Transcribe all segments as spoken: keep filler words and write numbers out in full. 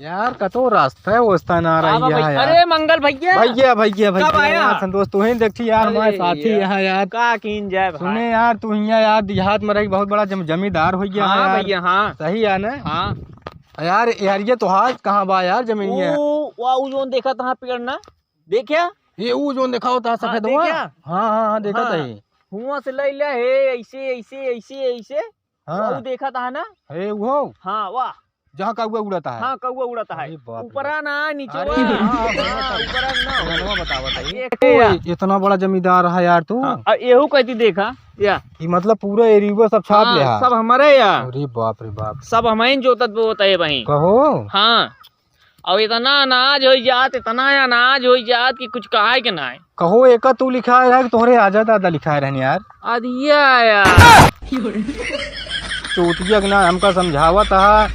यार, कतो रास्ता है, ओस्ता ना रही है यार। अरे मंगल भैया। भैया, भैया, भैया, कब आया? यार, संतोष, तू ही देखी यार, अरे हमारे साथी यार। यहाँ यार। का कीन जाए भाई? सुने यार, तू हियाँ यार, देहात में रही, बहुत बड़ा जम-, जमींदार हो गया हाँ यार। भैया, हाँ। सही है ना? हाँ। यार, यार, ये तो हाथ कहाँ बा यार, जमीन ये? ऊ, वा, ऊ जोन देखा तहाँ पेड़ ना, देख्या? ये ऊ जोन देखा होता है हाँ, सफेद हुआ? देख्या? हाँ, हाँ, हाँ, देखा हाँ। था ये। हुआ से ले ले, हे, ऐसे, ऐसे, ऐसे, ऐसे। हाँ। ऊ देखा था ना? हे, वो? हाँ, वाह। जहाँ कौआ उड़ता है। हाँ, कौआ उड़ता है। अरे बाप रे ऊपरा बाप। ना, नीचे अरे, वा। हाँ, हाँ, हाँ, हाँ। ऊपरा ना। गनवा बतावत है। एक ओ, इतना बड़ा जमींदार है यार तू। हाँ, आ, एहू कहती देखा, या। कि मतलब पूरा एरिया सब छाप हाँ, ले हा। सब हमारे या। अरे बाप रे बाप। सब हमारे जोतत बोत है वहीं। कहो। हाँ। और इतना अनाज हो जात, इतना अनाज हो जात कि कुछ कहाए के ना है। कहो, एका तू लिखाए रहा कि तोहरे आजा दादा लिखाए रहन यार? अदिया यार। चूतिया के ना हमका समझावत हा,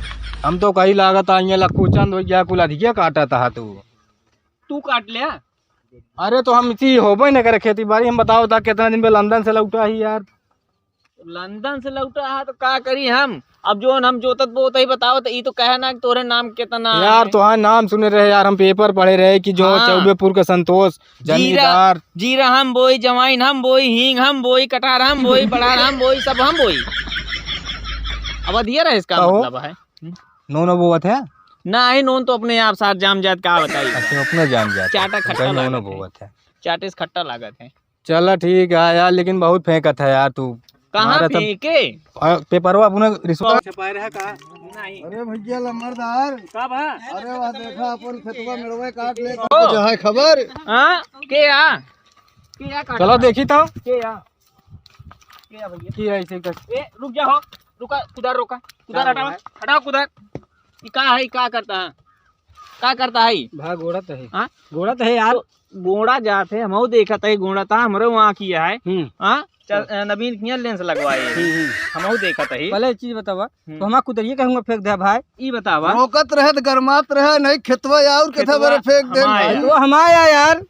हम तो कही लागत आ, ये लक्कू चंद हो गया, कुल अधिया काटत हा तू। तू काट ले। अरे तो हम इसी होबे न करे खेती बाड़ी, हम बताओ था कितना दिन में लंदन से लौटा ही यार। लंदन से लौटा है तो का करी हम? अब जोन हम जोतत बोत ही बताओ तो ई तो कहे ना कि तोरे नाम कितना यार, है। तोहार नाम सुने रहे यार, हम पेपर पढ़े रहे कि जो हाँ। चौबेपुर का संतोष, जीरा, जमींदार। जीरा हम बोई, जवाइन हम बोई, हींग हम बोई, कटहर हम बोई, बड़हर हम बोई, सब हम बोई। अब अधिया रहे इसका कहो। मतलब है। हम्म। नोनो बोवत है? ना, ही नोन तो अपने आप साथ जाम जात, का बताई? अच्छा, अपने जाम जात। चाटा खट्टा कहीं नोनो लागत है। बोवत है। चाटे से खट्टा लागत है। चला ठीक है यार, लेकिन बहुत फेंकत है यार तू। कहाँ हमारा सब फेंके? आ, पेपरवा अपने रिश्वत ओ। छपाए रहा का? नहीं। अरे भैया लमरदार। का बा? अरे वाह, देखा अपन खेतवा मेड़वे काट ले। ओ। कुछ है खबर? हाँ? के आ? के आ काट चलो रहा? देखी तो। के आ? के आ भैया? की है ऐसे कर? ए, रुक जा हो। रुका, कुदार रोका। कुदार का हटाओ। है? हटाओ कुदार। ये का है, ये का करता है? का करता है? भाग गोड़ा तो है। हाँ? गोड़ा तो है यार। तो गोड़ा जात है, हमहू देखत है, गोड़ा ता हमरे वहाँ किया है। हम्म। हाँ? चल, अ, नवीन किया लेंस लगवाए। हम्म, हम्म। हमहू देखत है। पहले एक चीज बतावा, हम्म। तो हमार कुदरिये कहूँगा फेंक दे भाई। ई बतावा। रोकत रहे तो गरमात रहे, नहीं खेतवा और खेतवा केथा बरे फेंक दे हमार भाई। है। वो हमार है यार।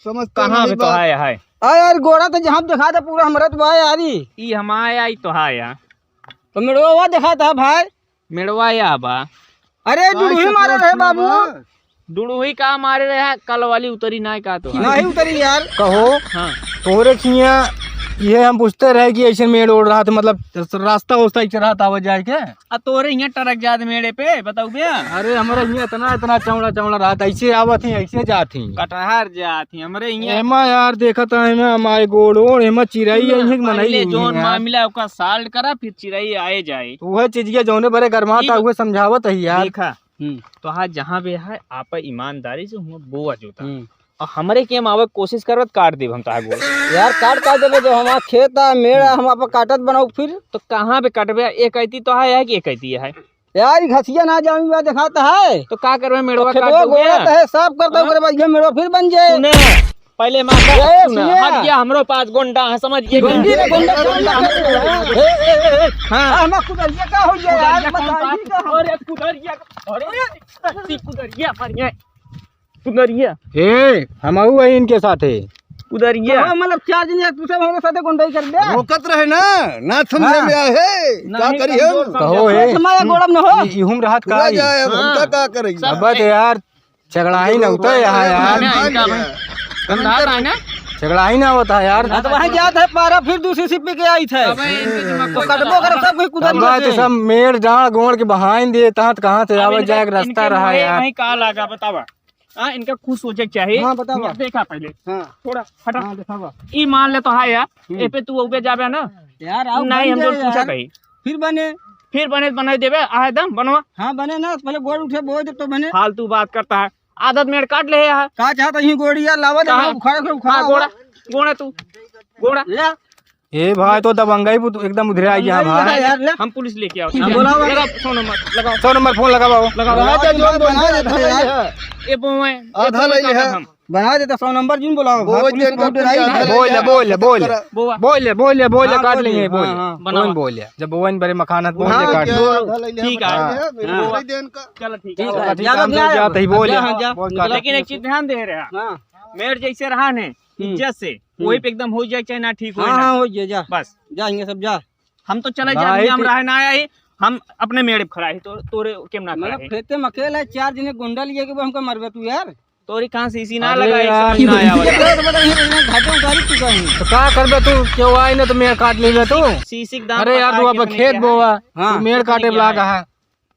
समझते कहाँ नहीं पे तो बात। है, है? आ यार, गोड़ा तो जहाँ देखा था पूरा हमरा तो बा यार ई। ई हमार है, ई तो है यार। तो मेड़वा हुआ देखा था भाई। मेड़वा या बा। अरे, का डुड़ुही मारे रहे बाबू। बा? डुड़ुही का मारे रहे, कल वाली उतरी ना का तो? नहीं उतरी यार। कहो, हाँ। तोहरे खिया ये हम पूछते रहे कि ऐसे मेड़ ओढ़ रहा था, मतलब रास्ता उस्ता ऐसे रहा था आवे जाए के? आ तोहरे हियाँ टरक जात मेड़े पे, बताऊ बे? अरे, हमारे हियाँ इतना, इतना चौड़ा, चौड़ा रहा था, ऐसे आवत ही, ऐसे जात ही। कटहर जात ही, हमरे हियाँ। एमा यार, देखत है, एमा हमारे गोड़ ओड़, एमा चिरई सुना, है, कि मनई पहले नहीं जोन है यार। मामला ओका solve करा, फिर चिरई आए जाए। तो वह चीज के जौने बरे गरमात ई आ, ब-, उहे समझावत है यार। देखा, हम्म। तो हाँ, जहाँ भी है, आप ईमानदारी से हुआ बोआ जोता। हम्म। और हमरे के हम आवे कोशिश करबे, तो काट देब हम तोहार गोड़। यार, काट, काट देबे, जब हमार खेत आ, मेड़ आ, हम आप काटत बनाऊ फिर? तो कहाँ पे काटबे? एक ऐती तो है, है कि एक ऐती है? यार, ई घसिया ना जामी बा, देखात है। तो का करबे, मेड़वा तो काट खेतवा देबे? गोड़त है, साफ करता हाँ? ओकरे बाद ये मेड़वा फिर बन जाए। सुने, पहले मार ए, सुना, सुनिए। हट गया, हमरो पास गोंडा है, समझ गए? गोंडी रे, गोंडा, गोंडा। ए, ए, ए, ए। हाँ। आ, हमार कुदरिया का हो गया यार, कुदरिया कौन बताइए पास? का हो? अरे, कुदरिया, अरे, ती कुदरिया, मारिए। कुदरिया। ए, हमहू है इनके साथे। कुदरिया। तो मतलब चार दिन यार, तू सब हमरे साथे गोंडाई कर दे। रोकत रहे ना, ना समझे हाँ। में आए है। का नहीं, करी हम? कमजोर, कहो कमजोर। ए। हमारा गोड़म न हो। ई, इहुम रहत का पूरा ई? जाए, अब हाँ। हमका का करेगी? सब अब तो यार, झगड़ा ही ना होता है यहाँ यार। नहीं, इनका भाई, गंदा है ना? झगड़ा ही ना होता है यार। हाँ, तो वहाँ जात है पारा, फिर दूसरी सीपी के आई थे। अबे, इनके दिमाग तो में कटबो कर सब कोई कुदर अब बात लेते हैं। सब मेड़ जाड़ गोड़ के बहाइन दे, तहाँ कहाँ से अब आवे इनका, जाए के रास्ता इनके रहा मुँहे यार। वहीं का लागा, बतावा। हाँ, इनका खुश हो जाए चाहे। हाँ, बतावा। देखा पहले। हाँ। थोड़ा हटा। हाँ, दिखावा। ई मान ले तो है यार, हम्म। ए पे तू उबे जाबे ना। यार, आओ नहीं, बन हम जाए जोन पूछा यार। कही। फिर बने। फिर बने, बना देबे, आ एकदम बनवा। हाँ, बने ना, पहले गोड़ उठे, बोए दे तो बने। फालतू बात करता है, आदत मेड़ काट ले है। का चाहत है, यूं गोड़ी यार, लावा दे, कहाँ? उखाड़ के उखाड़, कहाँ गोड़ा? गोड़ा तू, गोड़ा। ले। ए भाई, तो दबंगई बुत एकदम उधरे आ गया दबंगई हमारा। यार, ले। हम पुलिस लेके आओ। हाँ, बुलाओ। लगाओ, सौ नंबर, लगाओ। सौ नंबर फोन लगाओ। लगाओ। बना दे, बना दे, बना दे। ए बोए, आधा ले ले है। हम। बना देता, सौ नंबर जिन बुलाओ। बोल, भाई, पुलिस बहुत डराई है। बोल, बोल, बोल। बोआ। बोल, बोल, बोल, हाँ, काट बोल, लेंगे, हाँ, बोल। हाँ। बनाओ। बोल, बोल। जब बोवन बरे मखान है, बोल हाँ, दे, काट। क्या आधा ले ले, ठीक है। हाँ। मेरे हाँ। को दे इनका। चलो, ठीक है। ठीक है, ठीक है, ज्यादा हम तो नहीं जाते ही बोल, जा, हाँ, जा। बोल, काट। लेकिन एक चीज ध्यान दे रहे हैं। हाँ। मेड़ जैसे रहा ने, हम्म। इज्जत से, हम्म। वही पे एकदम हो जाए, चाहे ना ठीक हो हाँ, ना। हाँ, हो जाए, जा। बस। जा, इनके सब जा। हम तो चले भाई जाएंगे, हम ते- रहे ना आए ही। हम अपने मेड़े पे खड़ा ही, तो तोरे केम ना खड़ा मतलब ही। खेते में अकेला है, चार जने गुंडा लिए के वो हमको मरबे तू यार। तोरी कहाँ सीसी ना अरे लगा, एक यार। समझ ना आया ये वाला। तो मतलब ये घाटे उतारी चुका है। तो का करबे तू? केहू आई ना तो मेड़ काट लेबे तू। सीसी के दाम अरे यार, पता तू अब कितने खेत के हैं? बोवा, हाँ। तू मेड़ कितने काटे के वाला हैं? कहा।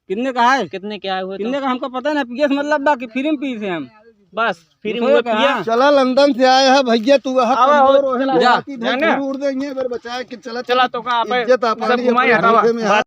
कितने का है? कितने के आए हुए कितने तो? का हमको पता ना, पियस मतलब बा कि फ्री में पीस है हम। बस, फ्री में हुए का, पिया। हाँ। चला, लंदन से आया है भैया, तू वहाँ आवा, कमजोर हो, हो, चला। जा। बाकी भाई जाना। जरूर देंगे, अगर बचाए के चला, चला तो का, आप इज्जत आप सब हमारी घुमाई अपने हटावा। घर में, हाँ।